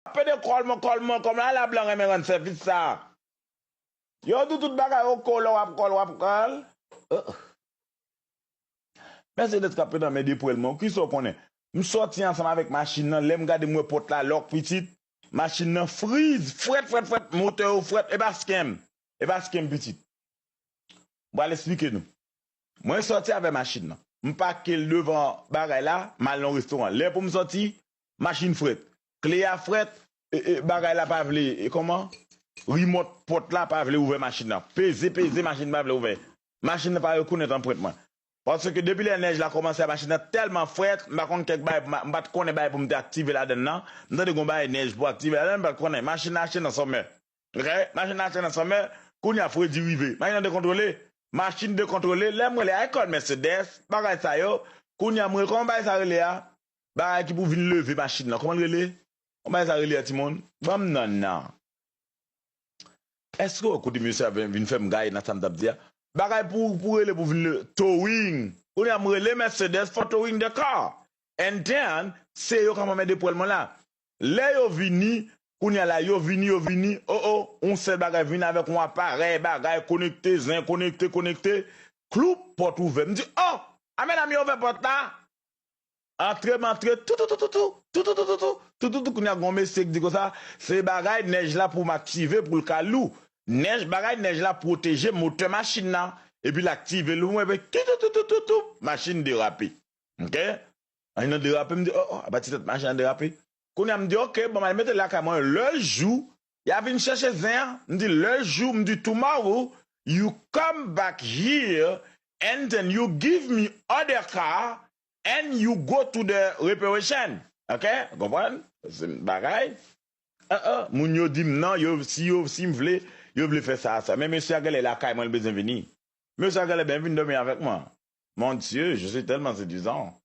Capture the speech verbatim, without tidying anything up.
Pede kòl mwen, kòl mwen, kòl mwen, ala blan renmen rann sèvis sa. Yo di tout bagay, ok, lè w ap kòl, w ap kòl. Oh. Mèsedès k ap pete nan men de pwèl mwen, kisa w konnen? M sòti ansanm avèk machin nan, lè m gade m wè pòt la lòk pitit, machin nan friz, frèt, frèt, frèt, motè yo frèt, e pa skenm, e pa skenm pitit. M pral esplike nou. Mwen sòti avè machin nan. M pake l devan bagay la, m al nan restoran. Lè pou m sòti, machin frèt. Kle a frèt, e, e, bagay la pa vle, e, kòman? Rimòt pòt la pa vle ouvè machin nan. Peze, peze, machin pa vle ouvè. Machin nan pa rekonèt anprent mwen. Paske depi lè nèj la kòmanse a, machin nan tèlman frèt, m pa konn kèk bagay, m pa, m pa t konnen bagay pou m te aktive ladann nan. M tande gon bagay nèj pou aktive ladann, m pa t konnen. Machin nan achte nan Summer. Ok? Machin nan achte nan Summer, kounye a fredi rive. Machin nan dekontwole. Machin dekontwole. Lè m rele, I call Mercedes, bagay sa yo. Kounye a m rele, kòman bagay sa rele a? Bagay ki pou vin leve machin nan. Kòman l rele? Kòman bagay sa rele a, timoun? Ban m nan nan. Èske w koute mesye a vin, vin fè m gaye nan sa m t ap di a? Bagay pou, pou rele pou vin le towing. Kounye a m rele Mercedes for towing the car. And then, se yo k ap anmède pwèl mwen la. Lè yo vini, kounye a la, yo vini, yo vini, oh, oh, yon sèl bagay vini avèk yon aparèy, bagay konekte, zen konekte, konekte, kloup, pòt ouvè. M di, oh, a medam yo ouvè pòt la. Antre, m antre, tou, tou, tou, tou, tou, tou, tou, tou, tou, tou, tou, tou, kounye a gon mesye k di konsa, se bagay nèj la pou m aktive pou l ka lou. Nèj, bagay nèj la pwoteje motè machin nan. Epi l aktive l pou mwen, epi tou, tou, tou, tou, tou, tou, machin derape. Ok? Machin nan derape, m di, oh, oh, apa ti tèt machin nan derape. Kounye a m di, ok, bon, m al mete l lakay mwen. Lè jou, y a vin chèche zen an. M di, lè jou, m di, tomorrow, you come back here and then you give me other car and you go to the reparation. Ok? Konprann? Se bagay. Uh, uh, moun yo di m non, yo, si yo, si m vle, yo vle fè sa, sa. Men mesye a genlè lakay mwen, l bezwen vini. Mesye a genlè ben vin dòmi avèk mwen. Mon Dieu, je suis tellement séduisant.